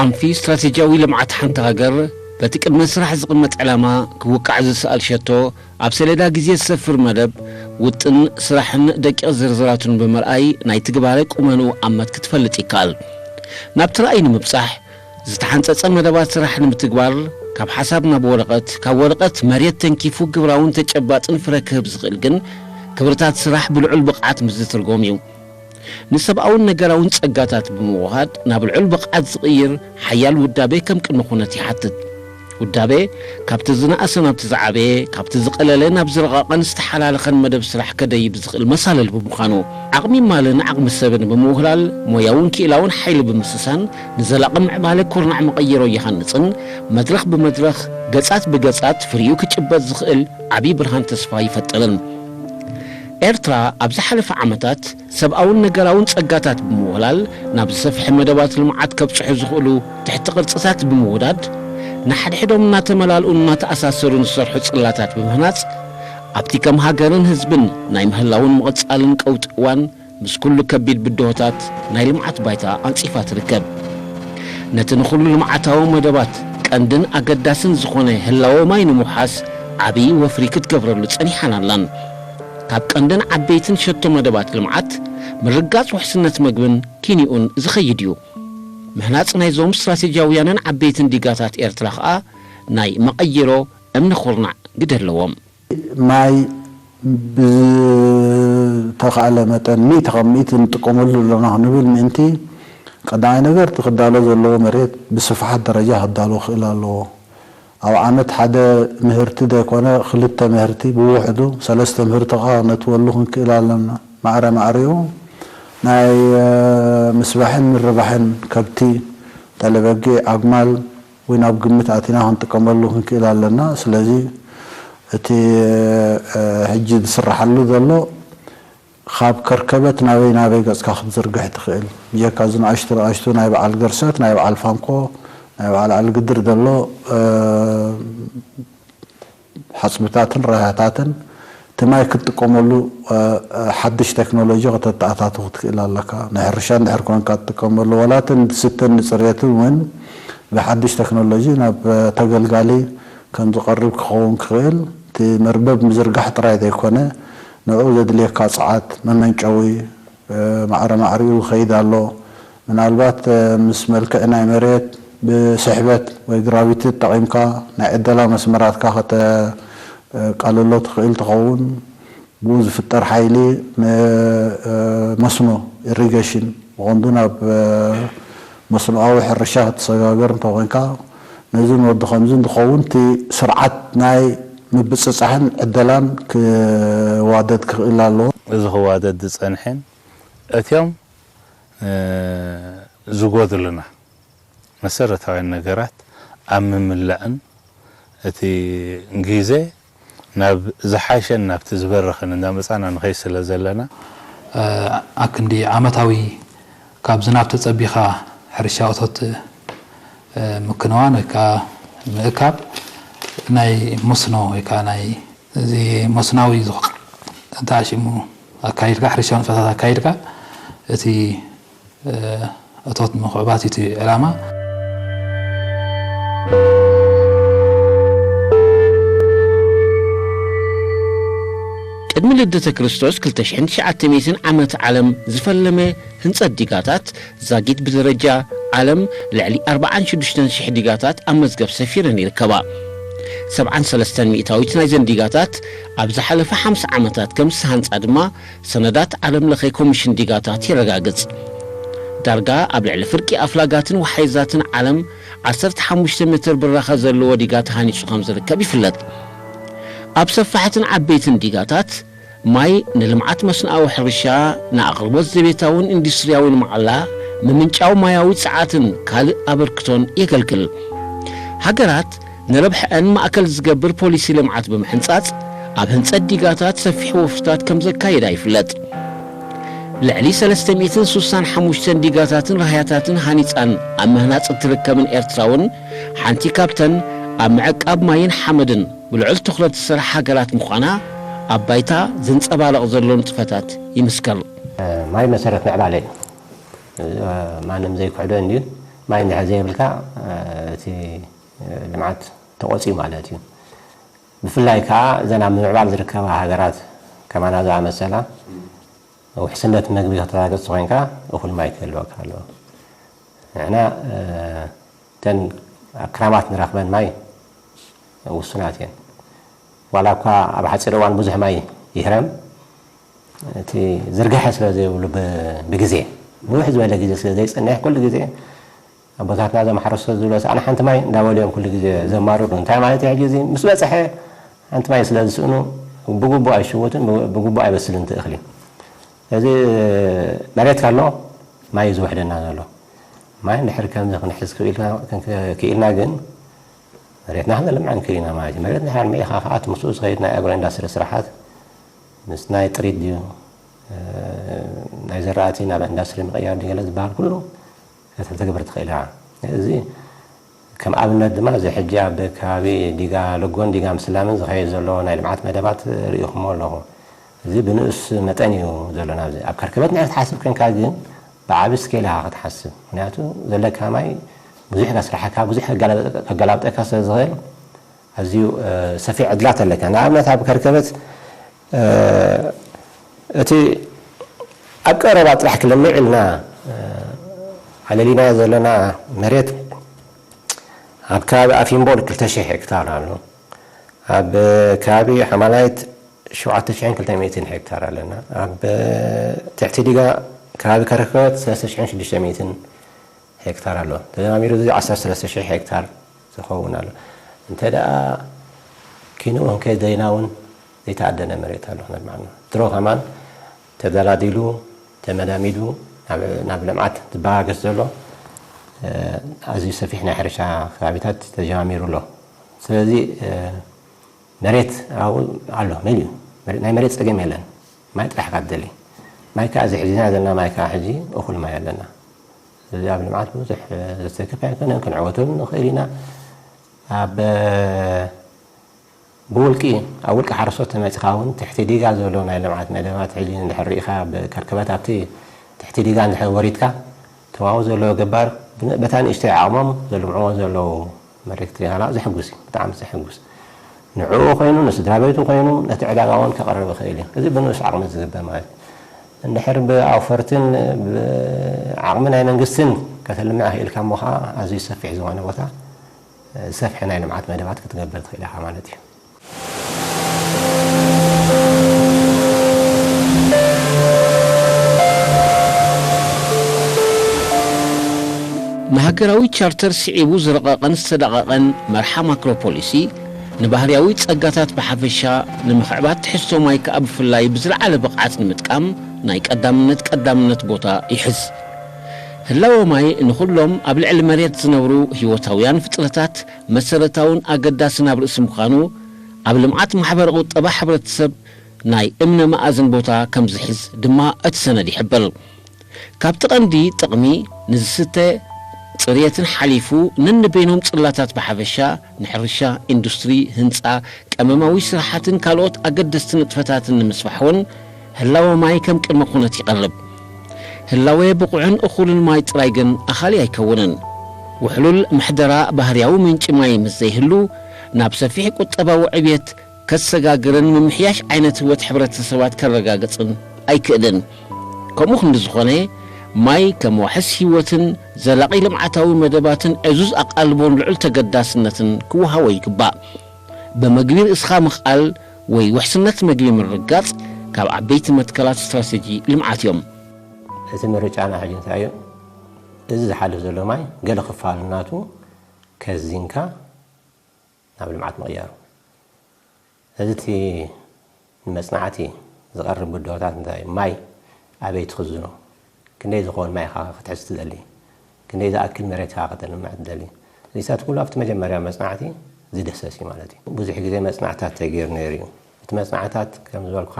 ኣንፊ ስትራቴጂያዊ ልምዓት ሓንቲ ሃገር፣ በቲ ቅድመ ስራሕ ዝቕመጥ ዕላማ፣ ክውቃዕ ዝሰኣል ሸቶ፣ ኣብ ሰሌዳ ግዜ ዝሰፍር መደብ፣ ውጥን ስራሕን ደቂቕ ዝርዝራቱን ብምርኣይ፣ ናይ ትግባረ ቁመንኡ ኣመት ክትፈልጥ ይከኣል። ናብቲ ራእይ ንምብጻሕ፣ ዝተሓንጸጸ መደባት ስራሕ ንምትግባር፣ ካብ ሓሳብ ናብ ወረቐት፣ ካብ ወረቐት መሬት ተንኪፉ ግብራውን ተጨባጥን ፍረ ክህብ ዝኽእል ግን፣ ክብርታት ስራሕ ብልዑል ብቕዓት ምስ ዝትርጎም እዩ። ንሰብኣውን ነገራውን ጸጋታት ብምውሃድ ናብ ልዑል ብቕዓት ዝቕይር ሓያል ውዳቤ ከም ቅድመ ኩነት ይሓትት። ውዳቤ ካብቲ ዝነኣሰ ናብቲ ዝዓበየ፣ ካብቲ ዝቐለለ ናብ ዝረቐቐን ዝተሓላለኸን መደብ ስራሕ ከደይብ ዝኽእል መሳለል ብምዃኑ፣ ዓቕሚ ማልን ዓቕሚ ሰብን ብምውህላል፣ ሞያውን ክኢላውን ሓይሊ ብምስሳን፣ ንዘላቒ ምዕባለ ኩርናዕ መቐይሮ ይሃንጽን፣ መድረኽ ብመድረኽ፣ ገጻት ብገጻት ፍሪኡ ክጭበጥ ዝኽእል ዓቢ ብርሃን ተስፋ ይፈጥርን። ኤርትራ ኣብ ዝሓለፈ ዓመታት ሰብኣውን ነገራውን ጸጋታት ብምውህላል ናብ ዝሰፍሐ መደባት ልምዓት ከብጽሑ ዝኽእሉ ትሕቲ ቅርጽታት ብምውዳድ፣ ንሓድሕዶም እናተመላልኡን እናተኣሳሰሩን ዝሰርሑ ጽላታት ብምህናጽ፣ ኣብቲ ከም ሃገርን ህዝብን ናይ ምህላውን ምቕጻልን ቀውጢ እዋን፣ ምስ ኩሉ ከቢድ ብድሆታት ናይ ልምዓት ባይታ ኣንጺፋ ትርከብ። ነቲ ንኹሉ ልምዓታዊ መደባት ቀንድን ኣገዳስን ዝኾነ ህላወ ማይ ንምውሓስ ዓብዪ ወፍሪ ክትገብረሉ ጸኒሓን ኣላን። ካብ ቀንድን ዓበይትን ሸቶ መደባት ልምዓት፣ ምርጋጽ ውሕስነት መግብን ኪኒኡን ዝኸይድ እዩ። ምህናጽ ናይዞም ስትራቴጂያውያንን ዓበይትን ዲጋታት ኤርትራ ኸኣ ናይ መቐይሮ እምኒ ኹርናዕ ግደ ኣለዎም። ማይ ብዝተኻእለ መጠን ሚእቲ ካብ ሚእቲ ንጥቀመሉ ኣለና ክንብል ምእንቲ፣ ቀዳማይ ነገር እቲ ክዳሎ ዘለዎ መሬት ብስፍሓት ደረጃ ክዳሎ ክኽእል ኣለዎ። ኣብ ዓመት ሓደ ምህርቲ ዘይኮነ፣ ክልተ ምህርቲ ብውሕዱ፣ ሰለስተ ምህርቲ ኸዓ ክነትወሉ ክንክእል ኣለና። ማዕረ ማዕሪኡ ናይ፣ እ፣ ምስባሕን ምርባሕን ከብቲ፣ ጠለበጊዕ፣ ኣግማል፣ እውን ኣብ ግምት ኣቲና ክንጥቀመሉ ክንክእል ኣለና። ስለዚ እቲ፣ እ፣ ሕጂ ዝስራሓሉ ዘሎ ካብ ከርከበት ናበይ ናበይ ገጽካ ክትዝርግሕ ትኽእል፣ ብጀካ እዚ ንኣሽቱ ንኣሽቱ ናይ በዓል ገርሰት፣ ናይ በዓል ፋንኮ፣ ናይ በዓል ዓልግድር ዘሎ፣ እ፣ ሓጽብታትን ረሃታትን እቲ ማይ ክትጥቀመሉ፣ እ፣ እ፣ ሓድሽ ቴክኖሎጂ ከተተኣታቱ ክትክእል ኣለካ። ንሕርሻ እንድሕር ኮንካ ትጥቀመሉ፣ ዋላ እቲ ንዝስተን ንጽሬትን እውን ብሓድሽ ቴክኖሎጂ ናብ፣ እ፣ ተገልጋሊ ከም ዝቐርብ ክኸውን ክኽእል፣ እቲ መርበብ ምዝርጋሕ ጥራይ ዘይኮነ፣ ንዕኡ ዘድልየካ ጸዓት መመንጨዊ፣ እ፣ ማዕረ ማዕሪኡ ይኸይድ ኣሎ። ምናልባት፣ እ፣ ምስ መልክዕ ናይ መሬት ብስሕበት ወይ ግራቪቲ ተጠቒምካ ናይ ዕደላ መስመራትካ ከተቃልሎ ትኽእል ትኸውን። ብኡ ዝፍጠር ሓይሊ ን፣ እ፣ መስኖ፣ ኢሪጌሽን፣ ብቐንዱ ናብ፣ እ፣ መስኖኣዊ ሕርሻ ክትሰጋገር እንተኾይንካ፣ ነዚ ንወዲ ከምዚ እንትኸውን፣ እቲ ስርዓት ናይ ምብጽጻሕን ዕደላን ክዋደድ ክኽእል ኣለዎ። እዚ ክዋደድ ዝጸንሐን እትዮም፣ እ፣ ዝጎድሉና መሰረታውያን ነገራት ኣብ ምምላእን እቲ ግዜ ናብ ዝሓሸን ናብቲ ዝበረኸን እንዳመጻና ንኸይድ ስለ ዘለና፣ እ፣ ኣክንዲ ዓመታዊ ካብ ዝናብ ተጸቢኻ ሕርሻ እቶት፣ እ፣ ምክንዋን ወይ ከዓ ምእካብ ናይ መስኖ ወይ ከዓ ናይ እዚ መስናዊ ዝኾ-፣ ተዓሺሙ ኣካይድካ፣ ሕርሻዊ ንጥፈታት ኣካይድካ፣ እቲ፣ እ፣ እቶት ንምኽዕባት እዩ እቲ ዕላማ። ቅድሚ ልደተ ክርስቶስ ክልተ ሽሕን ትሽዓተ ሚእትን ዓመት ዓለም ዝፈለመ ህንጸት ዲጋታት ዛጊት ብደረጃ ዓለም ልዕሊ ኣርባዓን ሽዱሽተን ሽሕ ዲጋታት ኣብ መዝገብ ሰፊረን ይርከባ። ሰብዓን ሰለስተን ሚእታዊት ናይዘን ዲጋታት ኣብ ዝሓለፈ ሓምሳ ዓመታት ከም ዝተሃንጻ ድማ ሰነዳት ዓለም ለኸ ኮሚሽን ዲጋታት የረጋግጽ። ዳርጋ ኣብ ልዕሊ ፍርቂ ኣፍላጋትን ወሓይዛትን ዓለም ዓሰርተ ሓሙሽተ ሜትር ብራኸ ዘለዎ ዲጋ ተሃኒጹ ከም ዝርከብ ይፍለጥ። ኣብ ሰፋሕትን ዓበይትን ዲጋታት ማይ ንልምዓት መስኖኣዊ ሕርሻ፣ ንኣቕርቦት ዘቤታውን ኢንዱስትርያውን መዓላ፣ ምምንጫው ማያዊ ጸዓትን ካልእ ኣበርክቶን የገልግል። ሃገራት ንረብሐአን ማእከል ዝገብር ፖሊሲ ልምዓት ብምሕንጻጽ፣ ኣብ ህንጸት ዲጋታት ሰፊሕ ወፍርታት ከም ዘካየዳ ይፍለጥ። ልዕሊ ሰለስተ ሚእትን ስሳን ሓሙሽተን ዲጋታትን ራህያታትን ሃኒጻን ኣብ ምህናጽ እትርከብን ኤርትራ እውን ሓንቲ ካብተን ኣብ ምዕቃብ ማይን ሓመድን ብልዑል ትኹረት ዝሰርሓ ሃገራት ምዃና ኣብ ባይታ ዘንጸባርቕ ዘሎ ንጥፈታት ይምስከር። ማይ መሰረት ምዕባለ እዩ። ማንም ዘይክሕዶ እንድዩ። ማይ እንድሕር ዘይብልካ፣ እቲ ልምዓት ተቖጽዩ ማለት እዩ። ብፍላይ ከኣ እዘን ኣብ ምምዕባል ዝርከባ ሃገራት ከማና ዝኣመሰላ ውሕስነት መግቢ ከተረጋግጽ ኮይንካ እኹል ማይ ክህልወካ ኣለዎ። ንሕና፣ እ፣ እተን ኣብ ክራማት ንረኽበን ማይ ውሱናት እየን። ዋላ እኳ ኣብ ሓጺር እዋን ብዙሕ ማይ ይህረም፣ እቲ ዝርግሐ ስለ ዘይብሉ ብ-፣ ብግዜ፣ ንውሕ ዝበለ ግዜ ስለ ዘይጸንሕ፣ ኩሉ ግዜ ኣቦታትና እዞም ሓረስቶት ዝብሎ፣ "ኣነ ሓንቲ ማይ" እንዳበሉ እዮም ኩሉ ግዜ ዘማርሩ። እንታይ ማለት እዩ? ሕጂ እዚ ምስ በጽሐ ሓንቲ ማይ ስለ ዝስእኑ ብግቡእ ኣይሽውትን፣ ብ-፣ ብግቡእ ኣይበስልን እቲ እኽሊ። እዚ መሬት ከሎ ማይ እዩ ዝውሕደና ዘሎ። ማይ እንድሕር ከምዚ ክንሕዝ ክኢልና፣ ክንክ-፣ ክኢልና ግን መሬትና ክነልምዕ ንክእል ኢና ማለት እዩ። መሬት እንድሕር ኣልሚዕኻ ከዓ እቲ ምስኡ ዝኸይድ ናይ ኣግሮ ኢንዳስትሪ ስራሓት ምስ ናይ ጥሪት ድዩ፣ እ፣ ናይ ዘራእቲ ናብ ኢንዳስትሪ ምቕያር ድዩ ገለ ዝበሃል ኩሉ ከተተግብር ትኽእል ኢኻ። እዚ ከም ኣብነት ድማ እዚ ሕጂ ኣብ ከባቢ ዲጋ ለጎን ዲጋ ምስላምን ዝኸይድ ዘሎ ናይ ልምዓት መደባት ርኢኹሞ ኣለኹ። እዚ ብንኡስ መጠን እዩ ዘሎ ናብዚ። ኣብ ከርከበት እንድሕር ክትሓስብ ኮንካ ግን ብዓቢ ስኬል ኢኻ ክትሓስብ። ምኽንያቱ ዘለካ ማይ ብዙሕ ከስርሓካ፣ ብዙሕ ከገላበጠ-፣ ከገላብጠካ ስለ ዝኽእል ኣዝዩ፣ እ፣ ሰፊሕ ዕድላት ኣለካ። ንኣብነት ኣብ ከርከበት፣ እ፣ እቲ ኣብ ቀረባ ጥራሕ ክለምዕ ኢልና፣ እ፣ ኣለሊናዮ ዘለና መሬት ኣብ ከባቢ ኣፊምቦል ክልተ ሽሕ ሄክታር ኣሎ። ኣብ ከባቢ ሓማላይት ሸውዓተ ሽሕን ክልተ ሚእትን ሄክታር ኣለና። ኣብ ትሕቲ ዲጋ ከባቢ ከርከበት ሰለስተ ሽሕን ሽዱሽተ ሚእትን ሄክታር ኣሎ። ተደማሚሩ እዚ ዓሰርተ ሰለስተ ሽሕ ሄክታር ዝኸውን ኣሎ። እንተ ደኣ ኪንኡ ክንከይድ ደሊና እውን ዘይተኣደነ መሬት ኣሎ ክነልምዓሉ። ድሮ ከማን ተደላዲሉ፣ ተመዳሚዱ ናብ፣ ናብ ልምዓት ዝበጋገስ ዘሎ፣ እ፣ ኣዝዩ ሰፊሕ ናይ ሕርሻ ከባቢታት ተጀማሚሩ ኣሎ። ስለዚ፣ እ፣ መሬት ኣብኡ ኣሎ፣ መሊኡ። መሬት፣ ናይ መሬት ጸገም የለን። ማይ ጥራሕ እኻ ትደሊ። ማይ ከኣ እዚ ሒዝና ዘለና ማይ ከኣ ሕጂ እኹል ማይ ኣለና። ስለዚ ኣብ ልምዓት ብዙሕ ዘሰክፍ ኣይኮነን፣ ክንዕወተሉ ንኽእል ኢና። ኣብ፣ ብውልቂ፣ ኣብ ውልቂ ሓረስቶት ተመጺኻ እውን ትሕቲ ዲጋ ዘሎ ናይ ልምዓት መደባት ሕጂ እንድሕር ርኢኻ፣ ኣብ ከርከበት ኣብቲ ትሕቲ ዲጋ እንድሕር ወሪድካ፣ እቲ ዋኡ ዘለዎ ገባር ብ-፣ በታ ንእሽተይ ዓቕሞም ዘልምዕዎ ዘለዉ መሬት ሪኢኻ ዘሕጉስ እዩ፣ ብጣዕሚ ዘሕጉስ። ንዕኡ ኮይኑ፣ ንስድራ ቤቱ ኮይኑ፣ ነቲ ዕዳጋ እውን ከቕርብ ይኽእል እዩ። እዚ ብንኡስ ዓቕሚ ዝግበር ማለት እዩ። እንድሕር ብኣውፈርትን ብዓቕሚ ናይ መንግስትን ከተልምዕ ክኢልካ እሞ ኸዓ ኣዝዩ ሰፊሕ ዝኾነ ቦታ፣ ዝሰፍሐ ናይ ልምዓት መደባት ክትገብር ትኽእል ኢኻ ማለት እዩ። ንሃገራዊ ቻርተር ስዒቡ ዝረቐቐን ዝተዳቐቐን መርሓ ማክሮ ፖሊሲ፣ ንባህርያዊ ጸጋታት ብሓፈሻ፣ ንምኽዕባት ትሕዝቶ ማይ ከኣ ብፍላይ ብዝለዓለ ብቕዓት ንምጥቃም ናይ ቀዳምነት ቀዳምነት ቦታ ይሕዝ። ህላወ ማይ ንኹሎም ኣብ ልዕሊ መሬት ዝነብሩ ህይወታውያን ፍጥረታት መሰረታውን ኣገዳስን ኣብ ርእሲ ምዃኑ፣ ኣብ ልምዓት ማሕበረ ቁጠባ ሕብረተሰብ ናይ እምነ መኣዝን ቦታ ከም ዝሕዝ ድማ እቲ ሰነድ ይሕብር። ካብቲ ቀንዲ ጥቕሚ ንዝስተ ጽርየትን ሓሊፉ ነንበይኖም ጽላታት ብሓፈሻ ንሕርሻ፣ ኢንዱስትሪ፣ ህንጻ፣ ቀመማዊ ስራሓትን ካልኦት ኣገደስቲ ንጥፈታትን ንምስፋሕ እውን ህላወ ማይ ከም ቅድመ ኩነት ይቐርብ። ህላወ ብቑዕን እኹልን ማይ ጥራይ ግን ኣኻሊ ኣይከውንን። ውሕሉል ምሕደራ ባህርያዊ ምንጪ ማይ ምስ ዘይህሉ፣ ናብ ሰፊሕ ቁጠባዊ ዕብየት ከሰጋግርን ምምሕያሽ ዓይነት ህይወት ሕብረተሰባት ከረጋግጽን ኣይክእልን። ከምኡ ክንዲ ዝኾነ፣ ማይ ከም ዋሕስ ህይወትን ዘላቒ ልምዓታዊ መደባትን ዕዙዝ ኣቓልቦን ልዑል ተገዳስነትን ክወሃቦ ይግባእ። ብመግቢ ርእስኻ ምኽኣል ወይ ውሕስነት መግቢ ምርግጋጽ ካብ ዓበይቲ መትከላት ስትራተጂ ልምዓት እዮም። እቲ ምርጫና ሕጂ እንታይ እዩ? እዚ ዝሓልፍ ዘሎ ማይ ገለ ክፋል ናቱ ከዚንካ ናብ ልምዓት ምቕያሩ። እዚ እቲ ንመጽናዕቲ ዝቐርብ ብድሆታት እንታይ እዩ? ማይ ኣበይ ትኽዝኖ? ክንደይ ዝኸውን ማይ ኢኻ ክትሕዝ ትደሊ? ክንደይ ዝኣክል መሬት ኢኻ ከተልምዕ ትደሊ? እዚታት ኩሉ ኣብቲ መጀመርያ መጽናዕቲ ዝድህሰስ እዩ ማለት እዩ። ብዙሕ ግዜ መጽናዕትታት ተገይሩ ነይሩ እዩ። እቲ መጽናዕትታት ከም ዝበልኩኻ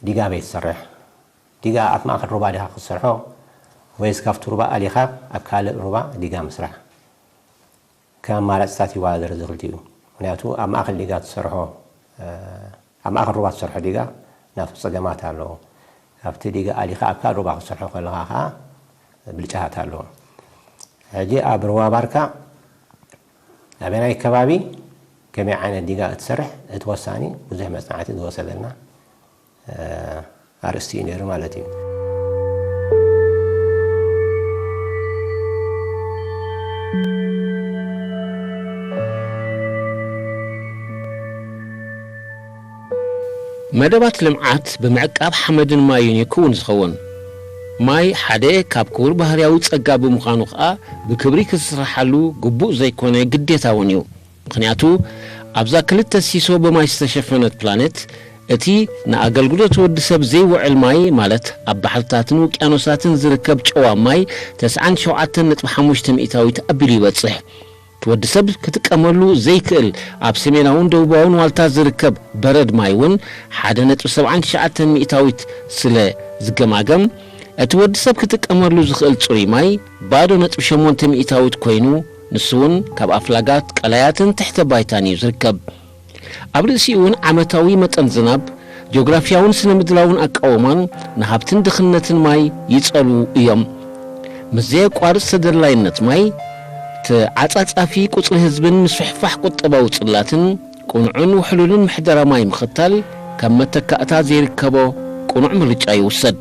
ዲጋ ኣበይ ትሰርሕ? ዲጋ ኣብ ማእከል ሩባ ዲኻ ክትሰርሖ ወይስ ካብቲ ሩባ ኣሊኻ ኣብ ካልእ ሩባ ዲጋ ምስራሕ? ከም ኣማራጺታት ይወዳደር እዚ ክልቲኡ። ምኽንያቱ ኣብ ማእከል ዲጋ ትሰርሖ፣ እ፣ ኣብ ማእከል ሩባ ትሰርሖ ዲጋ ናቱ ጸገማት ኣለዎ። ካብቲ ዲጋ ኣሊኻ ኣብ ካልእ ሩባ ክትሰርሖ ከለኻ ከኣ ብልጫታት ኣለዎ። ሕጂ ኣብ ሩባ ባርካ ኣበናይ ከባቢ ከመይ ዓይነት ዲጋ እትሰርሕ እቲ ወሳኒ ብዙሕ መጽናዕቲ ዝወሰደልና፣ እ፣ ኣርእስቲ እዩ ነይሩ ማለት እዩ። መደባት ልምዓት ብምዕቃብ ሓመድን ማይን እዩ ክውን ዝኸውን። ማይ ሓደ ካብ ክቡር ባህርያዊ ጸጋ ብምዃኑ ከኣ ብክብሪ ክስርሓሉ ግቡእ ዘይኮነ ግዴታ እውን እዩ። ምኽንያቱ ኣብዛ ክልተ ሲሶ ብማይ ዝተሸፈነት ፕላኔት እቲ ንኣገልግሎት ወዲ ሰብ ዘይውዕል ማይ ማለት ኣብ ባሕርታትን ውቅያኖሳትን ዝርከብ ጨዋ ማይ ተስዓን ሸውዓተን ነጥቢ ሓሙሽተ ሚእታዊት ኣቢሉ ይበጽሕ። እቲ ወዲ ሰብ ክጥቀመሉ ዘይክእል ኣብ ሰሜናውን ደቡባውን ዋልታ ዝርከብ በረድ ማይ እውን ሓደ ነጥቢ ሰብዓን ትሽዓተን ሚእታዊት ስለ ዝገማገም እቲ ወዲ ሰብ ክጥቀመሉ ዝኽእል ጽሩይ ማይ ባዶ ነጥቢ ሸሞንተ ሚእታዊት ኮይኑ ንሱ እውን ካብ ኣፍላጋት ቀላያትን ትሕተ ባይታን እዩ ዝርከብ። ኣብ ርእሲኡ እውን ዓመታዊ መጠን ዝናብ፣ ጂኦግራፍያውን ስነ ምድራውን ኣቃውማን ንሃብትን ድኽነትን ማይ ይጸሉ እዮም። ምስ ዘየቋርጽ ተደላይነት ማይ፣ ተዓጻጻፊ ቁጽሪ ህዝብን ምስፍሕፋሕ ቁጠባዊ ጽላትን፣ ቅኑዕን ውሕሉልን ምሕደራ ማይ ምኽታል ከም መተካእታ ዘይርከቦ ቅኑዕ ምርጫ ይውሰድ።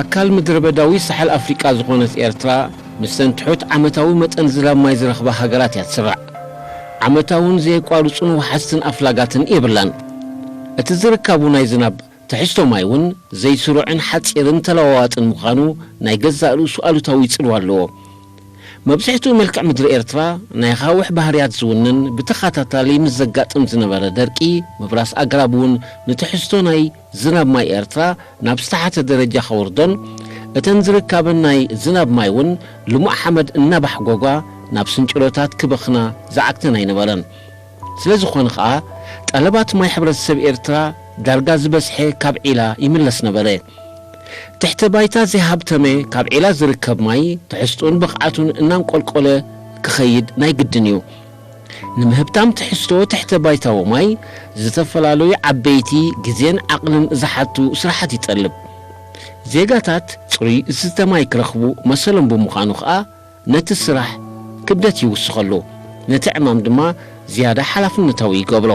ኣካል ምድረ በዳዊ ሳሕል ኣፍሪቃ ዝኾነት ኤርትራ፣ ምስተን ትሑት ዓመታዊ መጠን ዝናብ ማይ ዝረኽባ ሃገራት እያ ትስራዕ። ዓመታውን ዘየቋርጹን ወሓዝትን ኣፍላጋትን የብላን። እቲ ዝርካቡ ናይ ዝናብ ትሕዝቶ ማይ እውን ዘይስሩዕን ሓጺርን ተለዋዋጥን ምዃኑ ናይ ገዛእ ርእሱ ኣሉታዊ ጽልዋ ኣለዎ። መብዝሕትኡ መልክዕ ምድሪ ኤርትራ ናይ ኣኻውሕ ባህርያት ዝውንን ብተኸታታሊ ምስ ዘጋጥም ዝነበረ ደርቂ፣ ምብራስ ኣግራብ እውን ንትሕዝቶ ናይ ዝናብ ማይ ኤርትራ ናብ ዝተሓተ ደረጃ ከውርዶን እተን ዝርካበን ናይ ዝናብ ማይ እውን ልሙዕ ሓመድ እናባሕጎጓ ናብ ስንጭሮታት ክበኽና ዝዓግተን ኣይነበረን። ስለ ዝኾነ ኸኣ ጠለባት ማይ ሕብረተሰብ ኤርትራ ዳርጋ ዝበዝሐ ካብ ዒላ ይምለስ ነበረ። ትሕተ ባይታ ዘይሃብተመ ካብ ዒላ ዝርከብ ማይ ትሕዝቶን ብቕዓቱን እናንቆልቆለ ክኸይድ ናይ ግድን እዩ። ንምህብታም ትሕዝቶ ትሕተ ባይታዊ ማይ ዝተፈላለዩ ዓበይቲ ግዜን ዓቕልን ዝሓቱ ስራሓት ይጠልብ። ዜጋታት ጽሩይ ዝስተ ማይ ክረኽቡ መሰሎም ብምዃኑ ኸኣ ነቲ ስራሕ ክብደት ይውስኸሉ፣ ነቲ ዕማም ድማ ዝያዳ ሓላፍነታዊ ይገብሮ።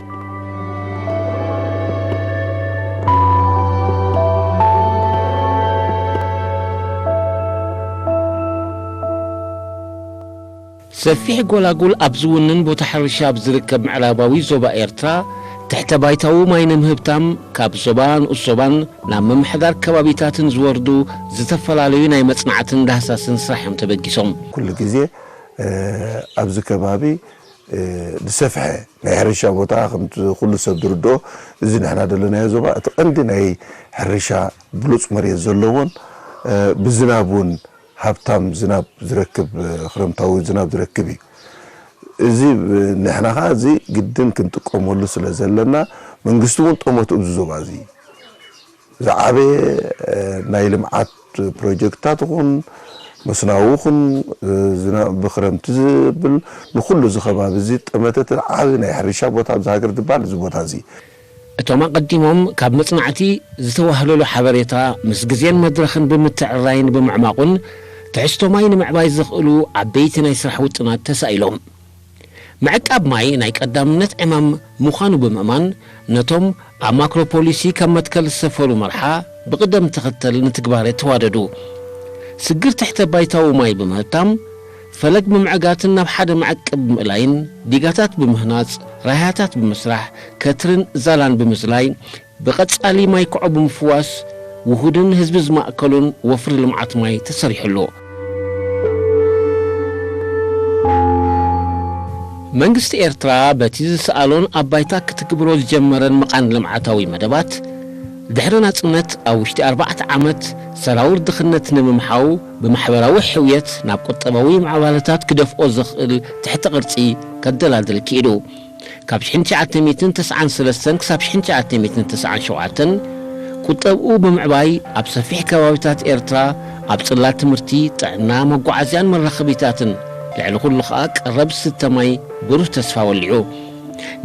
ሰፊሕ ጎላጉል ኣብ ዝውንን ቦታ ሕርሻ ኣብ ዝርከብ ምዕራባዊ ዞባ ኤርትራ፣ ትሕተ ባይታዊ ማይ ንምህብታም ካብ ዞባ ንኡስ ዞባን ናብ ምምሕዳር ከባቢታትን ዝወርዱ ዝተፈላለዩ ናይ መጽናዕትን ዳህሳስን ስራሕ እዮም ተበጊሶም። ኩሉ ግዜ፣ እ፣ ኣብዚ ከባቢ፣ እ፣ ዝሰፍሐ ናይ ሕርሻ ቦታ፣ ከምቲ ኩሉ ሰብ ዝርድኦ፣ እዚ ንሕና ዘለናዮ ዞባ እቲ ቀንዲ ናይ ሕርሻ ብሉጽ መሬት ዘለዎን፣ እ፣ ብዝናብ እውን ሃብታም ዝናብ ዝረክብ፣ እ፣ ክረምታዊ ዝናብ ዝረክብ እዩ። እዚ፣ እ፣ ንሕና ኸዓ እዚ ግድን ክንጥቀመሉ ስለ ዘለና፣ መንግስቲ እውን ጠመቱ ኣብዚ ዞባ እዚ ዝዓበየ፣ እ፣ ናይ ልምዓት ፕሮጀክትታት ይኹን፣ መስናዊ ይኹን፣ እ፣ ዝና-፣ ብክረምቲ ዝብል ንኹሉ እዚ ከባቢ እዚ ጠመተ፣ እቲ ዓቢ ናይ ሕርሻ ቦታ ኣብዚ ሃገር ዝበሃል እዚ ቦታ እዚ። እቶም ኣቐዲሞም ካብ መጽናዕቲ ዝተዋህለሉ ሓበሬታ ምስ ግዜን መድረኽን ብምትዕርራይን ብምዕማቑን ትሕዝቶ ማይ ንምዕባይ ዘኽእሉ ዓበይቲ ናይ ስራሕ ውጥናት ተሳኢሎም። ምዕቃብ ማይ ናይ ቀዳምነት ዕማም ምዃኑ ብምእማን፣ ነቶም ኣብ ማክሮ ፖሊሲ ከም መትከል ዝሰፈሩ መርሓ ብቕደም ተኸተል ንትግባረ ተዋደዱ። ስግር ትሕተ ባይታዊ ማይ ብምህብታም፣ ፈለግ ብምዕጋትን ናብ ሓደ መዕቅብ ብምእላይን፣ ዲጋታት ብምህናጽ፣ ራህያታት ብምስራሕ፣ ከትርን ዛላን ብምዝላይ፣ ብቐጻሊ ማይ ክዖ ብምፍዋስ፣ ውሁድን ህዝቢ ዝማእከሉን ወፍሪ ልምዓት ማይ ተሰሪሑሉ። መንግስቲ ኤርትራ በቲ ዝሰኣሎን ኣብ ባይታ ክትግብሮ ዝጀመረን መቓን ልምዓታዊ መደባት፣ ድሕሪ ናጽነት ኣብ ውሽጢ ኣርባዕተ ዓመት ሰራውር ድኽነት ንምምሓው ብማሕበራዊ ሕውየት ናብ ቁጠባዊ ምዕባለታት ክደፍኦ ዘኽእል ትሕተ ቅርጺ ከደላድል ክኢሉ። ካብ ሽሕን ትሽዓተ ሚእትን ተስዓን ሰለስተን ክሳብ ሽሕን ትሽዓተ ሚእትን ተስዓን ሸውዓተን ቁጠብኡ ብምዕባይ ኣብ ሰፊሕ ከባቢታት ኤርትራ ኣብ ጽላት ትምህርቲ፣ ጥዕና፣ መጓዓዝያን መራኸቢታትን፣ ልዕሊ ኩሉ ኸኣ ቀረብ ዝስተ ማይ ብሩህ ተስፋ ወሊዑ።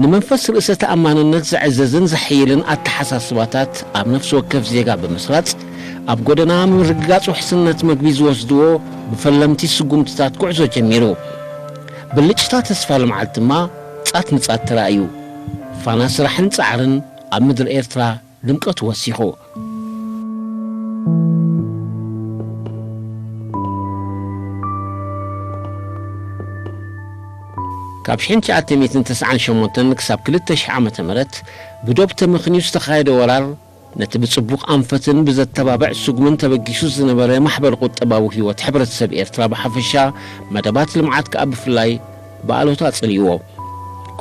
ንመንፈስ ርእሰ ተኣማንነት ዘዕዘዝን ዘሐይልን ኣተሓሳስባታት ኣብ ነፍሲ ወከፍ ዜጋ ብምስራጽ፣ ኣብ ጎደና ምርግጋጽ ውሕስነት መግቢ ዝወስድዎ ብፈለምቲ ስጉምትታት ጉዕዞ ጀሚሩ። ብልጭታ ተስፋ ልምዓት ድማ ጻት ንጻት ተራእዩ። ፋና ስራሕን ጻዕርን ኣብ ምድሪ ኤርትራ ድምቀቱ ወሲኹ። ካብ ሽሕን ትሽዓተ ሚእትን ተስዓን ሸሞንተን ክሳብ ክልተ ሽሕ ዓመተ ምህረት ብዶብ ተመኽንዩ ዝተኻየደ ወራር፣ ነቲ ብጽቡቕ ኣንፈትን ብዘተባብዕ ስጉምን ተበጊሱ ዝነበረ ማሕበር ቁጠባዊ ህይወት ሕብረተሰብ ኤርትራ ብሓፈሻ፣ መደባት ልምዓት ከኣ ብፍላይ ብኣሉታ ጽልይዎ።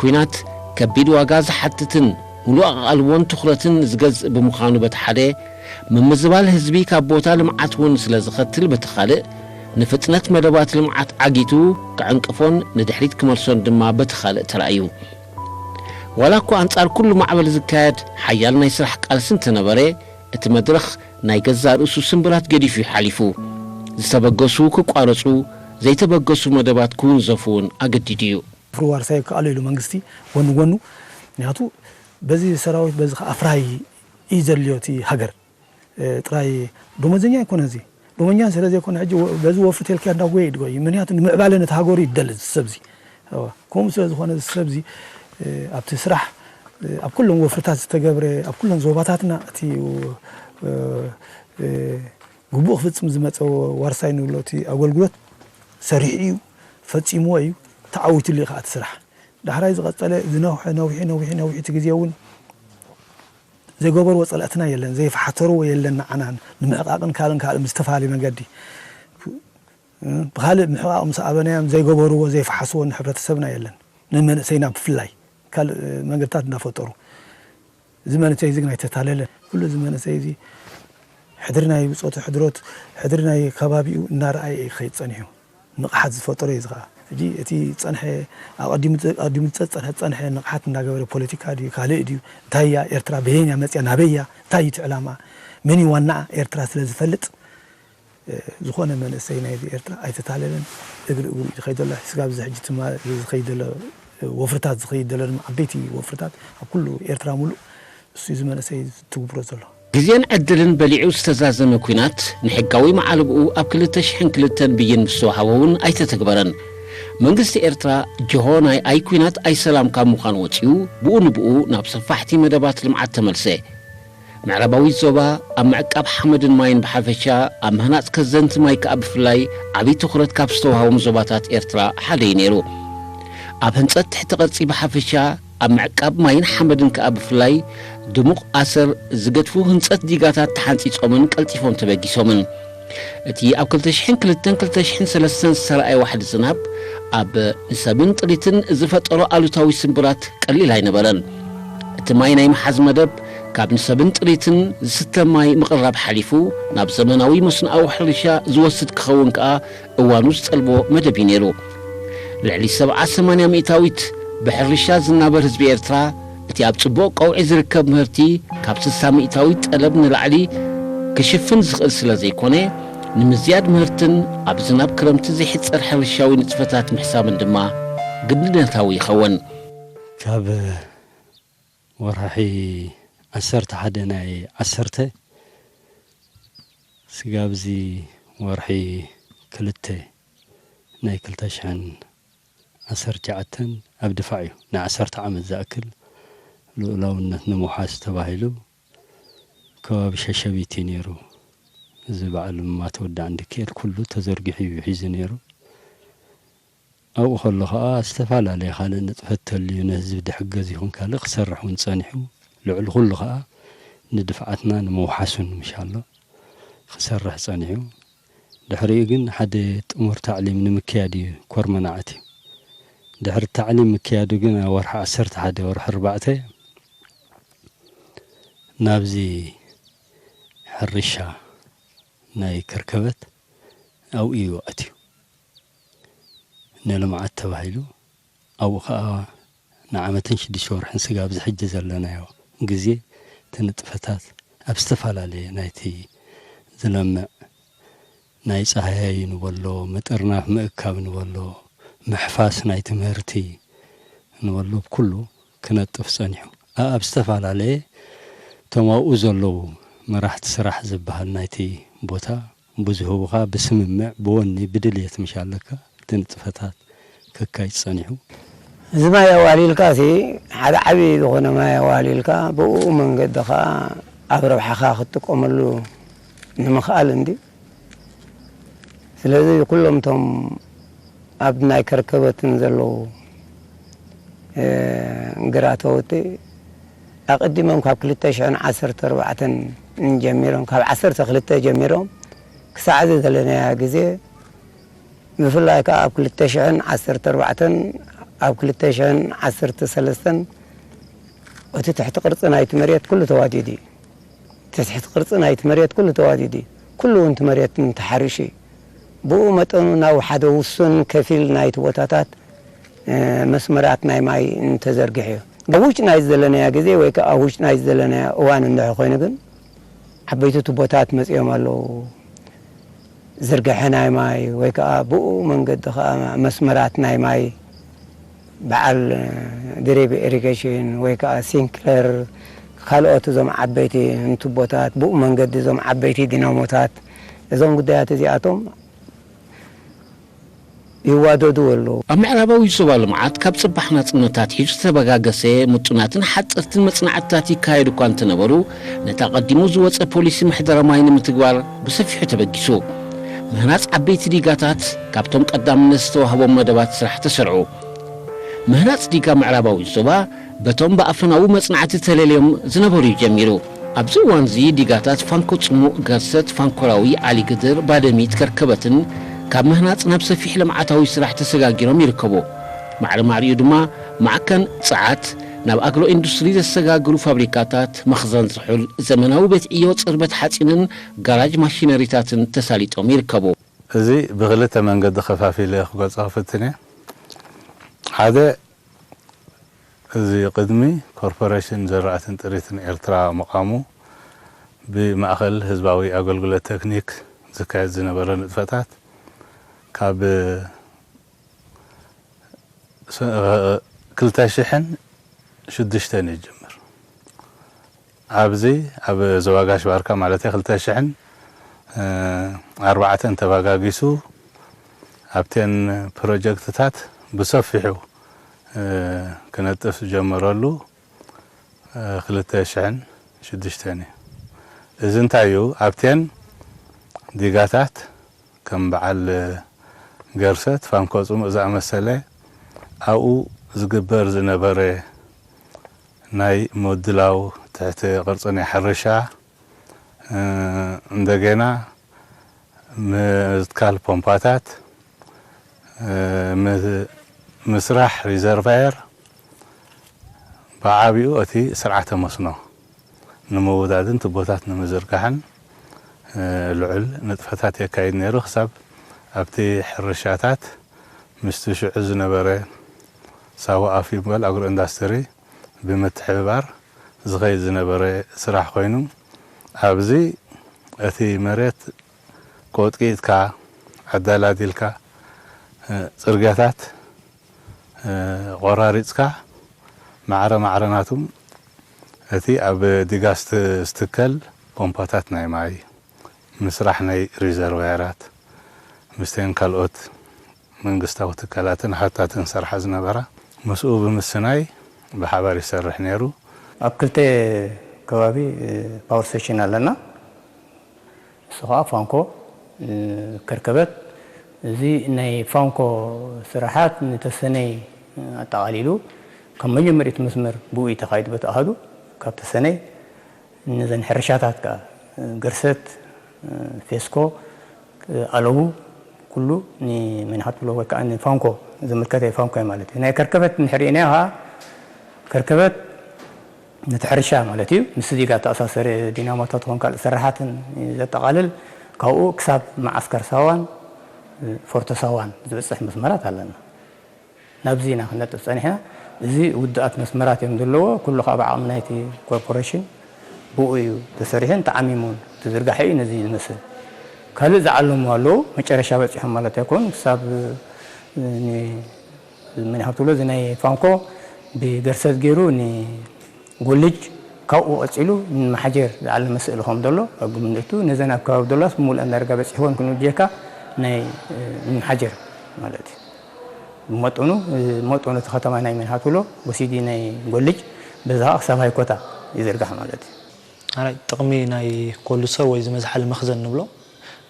ኲናት ከቢድ ዋጋ ዝሓትትን ምሉእ ኣቓልቦን ትኹረትን ዝገዝእ ብምዃኑ በቲ ሓደ፣ ምምዝባል ህዝቢ ካብ ቦታ ልምዓት እውን ስለ ዝኸትል በቲ ካልእ፣ ንፍጥነት መደባት ልምዓት ዓጊቱ ክዕንቅፎን ንድሕሪት ክመልሶን ድማ በቲ ካልእ ተራእዩ። ዋላ እኳ ኣንጻር ኩሉ ማዕበል ዝካየድ ሓያል ናይ ስራሕ ቃልሲ እንተነበረ፣ እቲ መድረኽ ናይ ገዛእ ርእሱ ስምብራት ገዲፉ እዩ ሓሊፉ። ዝተበገሱ ክቋረጹ፣ ዘይተበገሱ መደባት ክውንዘፉ እውን ኣገዲዱ እዩ። ፍርዋር ሳይብ ከኣሎ ኢሉ መንግስቲ ጎኑ ጎኑ፣ ምክንያቱ በዚ ሰራዊት በዚ ከኣ ኣፍራይ እዩ ዘድልዮ እቲ ሃገር። እ፣ ጥራይ ደሞዘኛ ኣይኮነ እዚ። ደሞኛ ስለ ዘይኮነ ሕጂ ወ-፣ በዚ ወፍሪ ተልክያ እንዳጎየ ይድጎ እዩ። ምክንያቱ ንምዕባለ ነቲ ሃገሩ ይደሊ እዚ ሰብ እዚ። እወ፣ ከምኡ ስለ ዝኾነ እዚ ሰብ እዚ፣ እ፣ ኣብቲ ስራሕ፣ እ፣ ኣብ ኩሎም ወፍርታት ዝተገብረ፣ ኣብ ኩሎም ዞባታትና እቲ፣ እ፣ እ፣ ግቡእ ክፍጽም ዝመጸ ዋርሳይ ንብሎ እቲ ኣገልግሎት ሰሪሑ እዩ፣ ፈጺምዎ እዩ፣ ተዓዊትሉ እዩ ከኣ እቲ ስራሕ። ዳሕራይ ዝቐጸለ ዝነውሐ ነዊሑ፣ ነዊሑ፣ ነዊሑ እቲ ግዜ እውን ዘይገበርዎ ጸላእትና የለን፣ ዘይፈሓተርዎ የለን፣ ንዓና ንምዕቃቕን ካልእን ካልእን ብዝተፈላለየ መንገዲ። ብኻልእ ምሕቃቕ ምስ ኣበናዮም ዘይገበርዎ፣ ዘይፈሓስዎ ንሕብረተሰብና የለን፣ ንመንእሰይና ብፍላይ ካልእ መንገድታት እንዳፈጠሩ። እዚ መንእሰይ እዚ ግን ኣይተታለለን። ኩሉ እዚ መንእሰይ እዚ ሕድሪ ናይ ብጾቱ ሕድሮት፣ ሕድሪ ናይ ከባቢኡ እናረኣየ እዩ ክኸይድ ጸኒሑ። ንቕሓት ዝፈጠሮ እዩ እዚ ኸኣ። ሕጂ እቲ ጸንሐ፣ ኣቐዲሙ፣ ኣቐዲሙ ዝጸ-፣ ጸንሐ፣ ጸንሐ ንቕሓት እንዳገበረ ፖለቲካ ድዩ ካልእ ድዩ? እንታይ እያ ኤርትራ? በየን እያ መጽያ? ናበይ እያ? እንታይ እዩ እቲ ዕላማ? መን እዩ ዋናኣ? ኤርትራ ስለ ዝፈልጥ፣ እ፣ ዝኾነ መንእሰይ ናይዚ ኤርትራ ኣይተታለለን። እግሪ እግሩ እዩ ዝኸይድ ዘሎ። ስጋብ እዚ ሕጂ ትማ-፣ ዝኸይድ ዘሎ፣ እ፣ ወፍርታት ዝኸይድ ዘሎ ድማ ዓበይቲ ወፍርታት ኣብ ኩሉ ኤርትራ ሙሉእ እሱ እዩ እዚ መንእሰይ ዝትግብሮ ዘሎ። ግዜን ዕድልን በሊዑ ዝተዛዘመ ኲናት ንሕጋዊ መዓልብኡ ኣብ ክልተ ሽሕን ክልተን ብይን ምስ ተዋህቦ እውን ኣይተተግበረን። መንግስቲ ኤርትራ ጅሆ ናይ ኣይ ኲናት ኣይ ሰላም ካብ ምዃን ወጺኡ፣ ብኡ ንብኡ ናብ ሰፋሕቲ መደባት ልምዓት ተመልሰ። ምዕራባዊት ዞባ ኣብ ምዕቃብ ሓመድን ማይን ብሓፈሻ፣ ኣብ ምህናጽ ከዘንቲ ማይ ከኣ ብፍላይ ዓቢ ትኹረት ካብ ዝተዋህቦም ዞባታት ኤርትራ ሓደ እዩ ነይሩ። ኣብ ህንጸት ትሕቲ ቅርጺ ብሓፈሻ፣ ኣብ ምዕቃብ ማይን ሓመድን ከኣ ብፍላይ ድሙቕ ኣሰር ዝገድፉ ህንጸት ዲጋታት ተሓንጺጾምን ቀልጢፎም ተበጊሶምን። እቲ ኣብ ክልተ ሽሕን ክልተን ክልተ ሽሕን ሰለስተን ዝተራእየ ዋሕዲ ዝናብ ኣብ ንሰብን ጥሪትን ዝፈጠሮ ኣሉታዊ ስምብራት ቀሊል ኣይነበረን። እቲ ማይ ናይ ምሓዝ መደብ ካብ ንሰብን ጥሪትን ዝስተ ማይ ምቕራብ ሓሊፉ ናብ ዘመናዊ መስኖኣዊ ሕርሻ ዝወስድ ክኸውን ከኣ እዋኑ ዝጠልቦ መደብ እዩ ነይሩ። ልዕሊ ሰብዓ ሰማንያ ሚእታዊት ብሕርሻ ዝናበር ህዝቢ ኤርትራ፣ እቲ ኣብ ጽቡቕ ቀውዒ ዝርከብ ምህርቲ ካብ ስሳ ሚእታዊት ጠለብ ንላዕሊ ክሽፍን ዝኽእል ስለ ዘይኮነ፣ ንምዝያድ ምህርትን ኣብ ዝናብ ክረምቲ ዘይሕጸር ሕርሻዊ ንጥፈታት ምሕሳብን ድማ ግድነታዊ ይኸውን። ካብ ወርሒ ዓሰርተ ሓደ ናይ ዓሰርተ ስጋብ እዚ ወርሒ ክልተ ናይ ክልተ ሽሕን ዓሰርተ ትሽዓተ ኣብ ድፋዕ እዩ። ንዓሰርተ ዓመት ዝኣክል ልኡላውነት ንምውሓስ ተባሂሉ ከባቢ ሸሸቢት እዩ ነይሩ። እዚ በዓል ማተወዳ እንድክኤል ኩሉ ተዘርጊሑ እዩ ሒዙ ነይሩ። ኣብኡ ከሎ ኸዓ ዝተፈላለየ ካልእ ንጥፈት ተልዩ ንህዝቢ ድሕገዝ ይኹን ካልእ ክሰርሕ እውን ጸኒሑ። ልዕሊ ኩሉ ኸዓ ንድፍዓትና ንምውሓሱን ምሻሎ ክሰርሕ ጸኒሑ። ድሕሪኡ ግን ሓደ ጥሙር ታዕሊም ንምክያድ እዩ ኮርመናዓት እዩ። ድሕሪ ታዕሊም ምክያዱ ግን ኣብ ወርሒ ዓሰርተ ሓደ ወርሒ ኣርባዕተ ናብዚ ሕርሻ ናይ ከርከበት ኣብኡ እዩ ኣትዩ። ንልምዓት ተባሂሉ ኣብኡ ኸዓ ንዓመትን ሽዱሽተ ወርሕን ስጋብ እዚ ሕጂ ዘለናዮ ግዜ እቲ ንጥፈታት ኣብ ዝተፈላለየ ናይቲ ዝለምዕ ናይ ጻህያይ ንበሎ፣ ምጥርናፍ ምእካብ ንበሎ፣ ምሕፋስ ናይ ትምህርቲ ንበሎ፣ ብኩሉ ክነጥፍ ጸኒሑ። ኣብ ዝተፈላለየ እቶም ኣብኡ ዘለዉ መራሕቲ ስራሕ ዝበሃል ናይቲ ቦታ ብዝህቡኻ ብስምምዕ፣ ብወኒ፣ ብድልየት ምሽ ኣለካ እቲ ንጥፈታት ከካይድ ጸኒሑ። እዚ ማይ ኣዋሊልካ ሲ ሓደ ዓብዪ ዝኾነ ማይ ኣዋሊልካ ብኡ መንገዲ ኸዓ ኣብ ረብሓኻ ክትጥቀመሉ ንምኽኣል እንዲ። ስለዚ ኩሎም እቶም ኣብ ናይ ከርከበትን ዘለዉ፣ እ፣ ግራተውቲ ኣቐዲሞም ካብ ክልተ ሽሕን ዓሰርተ ኣርባዕተን ጀሚሮም፣ ካብ ዓሰርተ ክልተ ጀሚሮም ክሳዕ እዚ ዘለናያ ግዜ፣ ብፍላይ ከኣ ኣብ ክልተ ሽሕን ዓሰርተ ኣርባዕተን ኣብ ክልተ ሽሕን ዓሰርተ ሰለስተን እቲ ትሕቲ ቅርጺ ናይቲ መሬት ኩሉ ተዋዲዱ እዩ። እቲ ትሕቲ ቅርጺ ናይቲ መሬት ኩሉ ተዋዲዱ እዩ። ኩሉ እውን እቲ መሬት ተሓሪሹ እዩ። ብኡ መጠኑ ናብ ሓደ ውሱን ከፊል ናይቲ ቦታታት፣ እ፣ መስመራት ናይ ማይ እንተዘርጊሑ እዩ። ኣብ ውሽጢ ናይ ዘለናያ ግዜ ወይ ከኣ ኣብ ውሽጢ ናይ ዘለናያ እዋን እንድሕር ኮይኑ ግን ዓበይቲ ቱቦታት መጺኦም ኣለዉ። ዝርግሐ ናይ ማይ ወይ ከኣ ብኡ መንገዲ ከኣ መስመራት ናይ ማይ በዓል ድሪፕ ኢሪጌሽን ወይ ከኣ ሲንክለር ካልኦት እዞም ዓበይቲ ቱቦታት ብኡ መንገዲ እዞም ዓበይቲ ዲናሞታት እዞም ጉዳያት እዚኣቶም ይዋደዱ ኣለዉ። ኣብ ምዕራባዊ ዞባ ልምዓት ካብ ጽባሕ ናጽነት ኣትሒዙ ዝተበጋገሰ ምጡናትን ሓጸርትን መጽናዕትታት ይካየዱ እኳ እንተነበሩ፣ ነቲ ኣቐዲሙ ዝወጸ ፖሊሲ ምሕደራ ማይ ንምትግባር ብሰፊሑ ተበጊሱ። ምህናጽ ዓበይቲ ዲጋታት ካብቶም ቀዳምነት ዝተዋህቦም መደባት ስራሕ ተሰርዑ። ምህናጽ ዲጋ ምዕራባዊ ዞባ በቶም ብኣፈናዊ መጽናዕቲ ተለልዮም ዝነበሩ እዩ ጀሚሩ። ኣብዚ እዋንዚ ዲጋታት ፋንኮ ጽሙቕ፣ ገርሰት፣ ፋንኮራዊ፣ ዓሊግድር፣ ባደሚት፣ ከርከበትን ካብ ምህናጽ ናብ ሰፊሕ ልምዓታዊ ስራሕ ተሰጋጊሮም ይርከቡ። ማዕረ ማዕሪኡ ድማ ማዕከን ጸዓት፣ ናብ ኣግሮ ኢንዱስትሪ ዘሰጋግሩ ፋብሪካታት፣ መኽዘን ዝሑል፣ ዘመናዊ ቤት ዕዮ ጽርበት ሓጺንን ጋራጅ ማሽነሪታትን ተሳሊጦም ይርከቡ። እዚ ብኽልተ መንገዲ ከፋፊለ ክገልጾ ክፍትን እየ። ሓደ፣ እዚ ቅድሚ ኮርፖሬሽን ዘራእትን ጥሪትን ኤርትራ ምቓሙ፣ ብማእከል ህዝባዊ ኣገልግሎት ቴክኒክ ዝካየድ ዝነበረ ንጥፈታት፣ ካብ ስ-፣ ክልተ ሽሕን ሽዱሽተን ይጅምር። ኣብዚ ኣብ ዞባ ጋሽ ባርካ ማለት ክልተ ሽሕን ኣርባዕተን ተባጋጊሱ ኣብተን ፕሮጀክትታት ብሰፊሑ ክነጥፍ ዝጀመረሉ ክልተ ሽሕን ሽዱሽተን እዩ። እዚ እንታይ እዩ? ኣብተን ዲጋታት ከም በዓል ገርሰት፣ ፋንኮ ጽሙእ ዝኣመሰለ ኣብኡ ዝግበር ዝነበረ ናይ ምድላው ትሕቲ ቅርጺ ናይ ሕርሻ፣ እ፣ እንደገና ምትካል ፖምፓታት፣ እ፣ ም-፣ ምስራሕ ሪዘርቫየር፣ ብዓቢኡ እቲ ስርዓተ መስኖ ንምውዳድን ቱቦታት ንምዝርጋሕን፣ እ፣ ልዑል ንጥፈታት የካይድ ነይሩ። ክሳብ ኣብቲ ሕርሻታት ምስቲ ሽዑ ዝነበረ ሳዋ ኣፍ ይበል ኣግሮ ኢንዳስትሪ ብምትሕብባር ዝኸይድ ዝነበረ ስራሕ ኮይኑ፣ ኣብዚ እቲ መሬት ቆጥቂጥካ፣ ኣዳላዲልካ፣ እ፣ ጽርግያታት፣ እ፣ ቆራሪጽካ፣ ማዕረ ማዕረ ናቱም እቲ ኣብ ዲጋ ዝት-፣ ዝትከል ፖምፓታት ናይ ማይ፣ ምስራሕ ናይ ሪዘርቫየራት፣ ምስቴን ካልኦት መንግስታዊ ትካላትን ሃፍታትን ዝሰርሓ ዝነበራ ምስኡ ብምስናይ ብሓባር ይሰርሕ ነይሩ። ኣብ ክልተ ከባቢ ፓወር ስቴሽን ኣለና። ንሱ ከዓ ፋንኮ፣ ከርከበት። እዚ ናይ ፋንኮ ስራሓት ንተሰነይ ኣጠቓሊሉ ካብ መጀመሪት መስመር ብኡ እዩ ተኻይዱ። በቲ ኣሃዱ ካብ ተሰነይ ነዘን ሕርሻታት ከዓ ገርሰት፣ ፌስኮ፣ ኣለቡ ኩሉ ንመንሃትሎ ወይ ከዓ ንፋንኮ ዝምልከተ ፋንኮ ማለት እዩ። ናይ ከርከበት እንድሕር ርኢናዮ ከዓ ከርከበት ነቲ ሕርሻ ማለት እዩ ምስ ዚጋ ተኣሳሰረ ዲናሞታት ኾን ካልእ ስራሓትን ዘጠቓልል ካብኡ ክሳብ መዓስከር ሳዋን ፎርቶ ሳዋን ዝበፅሕ መስመራት ኣለና። ናብዚ ኢና ክነጥፍ ፀኒሕና። እዚ ውድኣት መስመራት እዮም ዘለዎ። ኩሉ ከዓ ብዓቕሚ ናይቲ ኮርፖሬሽን ብኡ እዩ ተሰሪሑን ተዓሚሙን። እቲ ዝርጋሐ እዩ ነዚ ዝመስል። ካልእ ዝዓለሙ ኣለዉ። መጨረሻ በፂሖም ማለት ኣይኮኑን። ክሳብ ን-፣ መን ሃብትሎ እዚ ናይ ፋንኮ ብገርሰት ገይሩ ንጎልጅ ካብኡ ቀፂሉ ንመሓጀር ዝዓለመ ስእሊ ከም ዘሎ ኣብ ግምት እቱ ነዘን ኣብ ከባቢ ደሏስ ብምሉአን ዳርጋ በፂሕወን ክንብል ጀካ ናይ፣ እ፣ ንመሓጀር ማለት እዩ። ብመጠኑ፣ እ፣ መጠኑ እቲ ከተማ ናይ መንሃትሎ ወሲዲ ናይ ጎልጅ በዛ ከዓ ክሳብ ሃይኮታ ይዝርጋሕ ማለት እዩ። ኣራይ ጥቕሚ ናይ ኮልድ ስቶር ወይ እዚ መዝሓሊ መኽዘን ንብሎ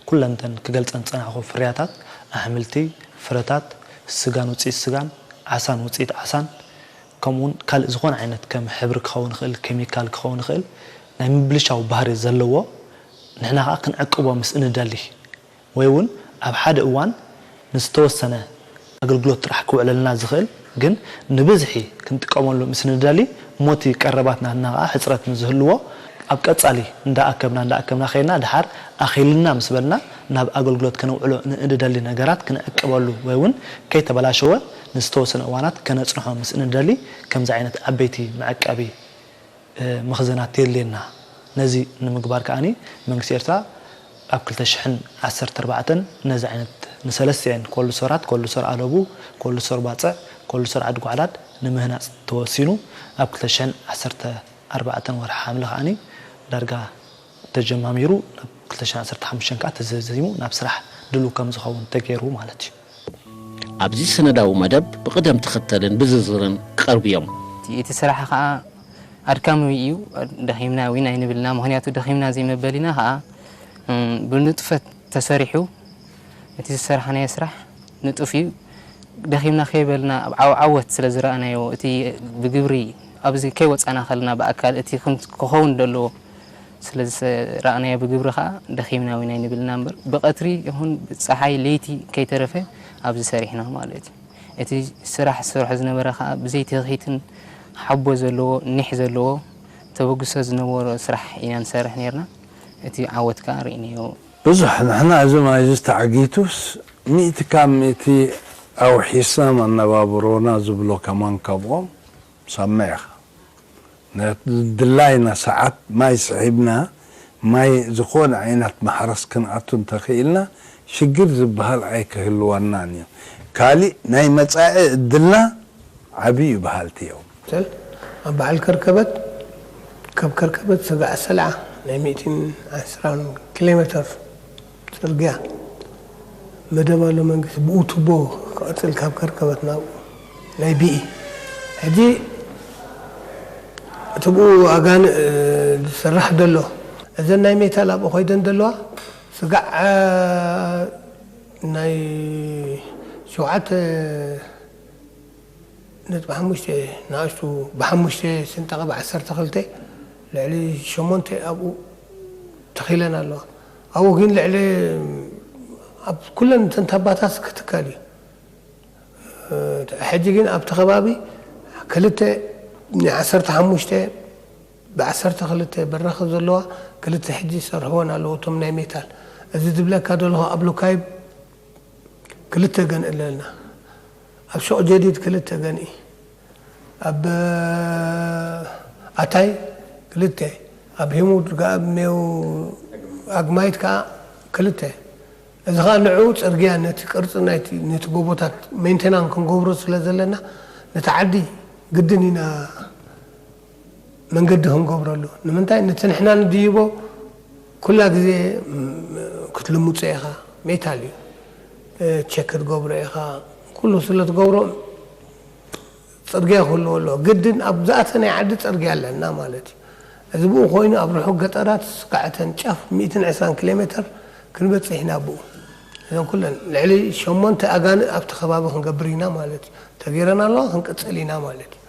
ኩለን እተን ክገልፀን ዝፀናሕኹ ፍርያታት ኣሕምልቲ፣ ፍረታት፣ ስጋን ውፅኢት ስጋን፣ ዓሳን ውፅኢት ዓሳን፣ ከምኡውን ካልእ ዝኾነ ዓይነት ከም ሕብሪ ክኸውን ይኽእል፣ ኬሚካል ክኸውን ይኽእል፣ ናይ ምብልሻው ባህሪ ዘለዎ ንሕና ከዓ ክንዕቅቦ ምስ እንደሊ ወይ እውን ኣብ ሓደ እዋን ንዝተወሰነ ኣገልግሎት ጥራሕ ክውዕለልና ዝኽእል ግን ንብዝሒ ክንጥቀመሉ ምስ ንደሊ እሞ እቲ ቀረባት ናትና ከዓ ሕፅረት ንዝህልዎ ኣብ ቀፃሊ እንዳኣከብና እንዳኣከብና ከይድና ድሓር ኣኺልና ምስ በልና ናብ ኣገልግሎት ከነውዕሎ ንእንደሊ ነገራት ክንዕቅበሉ ወይ እውን ከይተበላሸወ ንዝተወሰነ እዋናት ከነፅንሖ ምስ እንደሊ ከምዚ ዓይነት ዓበይቲ መዕቀቢ መኽዘናት የድልየና። ነዚ ንምግባር ከኣ መንግስቲ ኤርትራ ኣብ ክልተ ሽሕን ዓሰርተ ኣርባዕተን ነዚ ዓይነት ንሰለስቲኤን ኮልድ ስቶራት፣ ኮልድ ስቶር ኣለቡ፣ ኮልድ ስቶር ባጽዕ፣ ኮልድ ስቶር ዓዲ ጓዕዳድ ንምህናጽ ተወሲኑ ኣብ ክልተ ሽሕን ዓሰርተ ኣርባዕተን ወርሒ ሓምለ ከኣ ዳርጋ ተጀማሚሩ ናብ ክልተ ሽሕን ዓሰርተ ሓሙሽተን ከኣ ተዘዚሙ ናብ ስራሕ ድሉው ከም ዝኸውን ተገይሩ ማለት እዩ። ኣብዚ ሰነዳዊ መደብ ብቕደም ተኸተልን ብዝርዝርን ክቐርቡ እዮም። እቲ ስራሕ ከዓ ኣድካሚ እዩ። ደኺምና እውን ኣይንብልና፣ ምኽንያቱ ደኺምና ዘይመበሊና ከዓ ብንጥፈት ተሰሪሑ እቲ ዝሰራሕናዮ ስራሕ ንጡፍ እዩ። ደኺምና ከይበልና ኣብ ዓወት ስለ ዝረኣናዮ እቲ ብግብሪ ኣብዚ ከይወፃና ከለና ብኣካል እቲ ክኸውን ዘለዎ ስለ ዝረኣናዮ ብግብሪ ከዓ ደኺምና እውን ኣይንብልና እምበር ብቐትሪ ይኹን ፀሓይ ለይቲ ከይተረፈ ኣብዚ ሰሪሕና ማለት እዩ። እቲ ስራሕ ዝሰርሖ ዝነበረ ከዓ ብዘይ ትኽሂትን ሓቦ ዘለዎ ኒሕ ዘለዎ ተበግሶ ዝነበሮ ስራሕ ኢና ንሰርሕ ነርና። እቲ ዓወት ከዓ ርኢናዮ። ብዙሕ ንሕና እዚ ማይ እዚ ተዓጊቱስ ሚእቲ ካብ ሚእቲ ኣውሒስና መነባብሮና ዝብሎ ከማን ካብኦም ሰምዕ ኢኻ። ድላይና ሰዓት ማይ ስሒብና ማይ ዝኾነ ዓይነት ማሕረስ ክንኣቱ እንተኽኢልና ሽግር ዝበሃል ኣይክህልወናን እዩ። ካሊእ ናይ መጻኢ እድልና ዓብይ እዩ በሃልቲ እዮም። መሰል ኣብ በዓል ከርከበት ካብ ከርከበት ስጋዕ ሰልዓ ናይ ሚእትን ዕስራን ኪሎ ሜተር ፅርግያ መደብ ኣሎ መንግስቲ ብኡ ቱቦ ክቐፅል ካብ ከርከበት ናብኡ ናይ ቢኢ ሕጂ እቲ ብኡ ኣጋን ዝስራሕ ዘሎ እዘን ናይ ሜታል ኣብኡ ኮይደን ዘለዋ ስጋዕ ናይ ሸውዓተ ነጥቢ ሓሙሽተ ንኣሽቱ ብሓሙሽተ ስንጠቐ ብዓሰርተ ክልተ ልዕሊ ሸሞንተ ኣብኡ ተኺለን ኣለዋ። ኣብኡ ግን ልዕሊ ኣብ ኩለን እተን ታባታት ክትካል እዩ። ሕጂ ግን ኣብቲ ከባቢ ክልተ ናይ ዓሰርተ ሓሙሽተ ብዓሰርተ ክልተ በራኺ ዘለዋ ክልተ ሕጂ ዝሰርሕወን ኣለዎ እቶም ናይ ሜታል። እዚ ዝብለካ ዘለኹ ኣብ ሉካይብ ክልተ ገንኢ ኣለና። ኣብ ሹቕ ጀዲድ ክልተ ገንኢ፣ ኣብ ኣታይ ክልተ፣ ኣብ ሂሙድ ገኣብ ሜው ኣግማይት ከኣ ክልተ። እዚ ኸኣ ንዑ ጽርግያ ነቲ ቅርጺ ናይቲ ነቲ ጎቦታት ሜንቴናን ክንገብሮ ስለ ዘለና ነቲ ዓዲ ግድን ኢና መንገዲ ክንገብረሉ። ንምንታይ ነቲ ንሕና ንድይቦ ኩላ ግዜ ክትልምጾ ኢኻ ሜታል እዩ። ቸክ ክትገብሮ ኢኻ። ኩሉ ስለ ትገብሮ ጽርግያ ክህልዎ ኣለዎ። ግድን ኣብ ዝኣተናይ ዓዲ ጽርግያ ኣለና ማለት እዩ። እዚ ብኡ ኮይኑ ኣብ ርሑቕ ገጠራት እስካዕ እተን ጫፍ ሚእትን ዕስራን ኪሎ ሜተር ክንበጽሕ ኢና ብኡ። እዘን ኩለን ልዕሊ ሸሞንተ ኣጋንእ ኣብቲ ከባቢ ክንገብር ኢና ማለት እዩ። ተገይረን ኣለዋ፣ ክንቅጽል ኢና ማለት እዩ።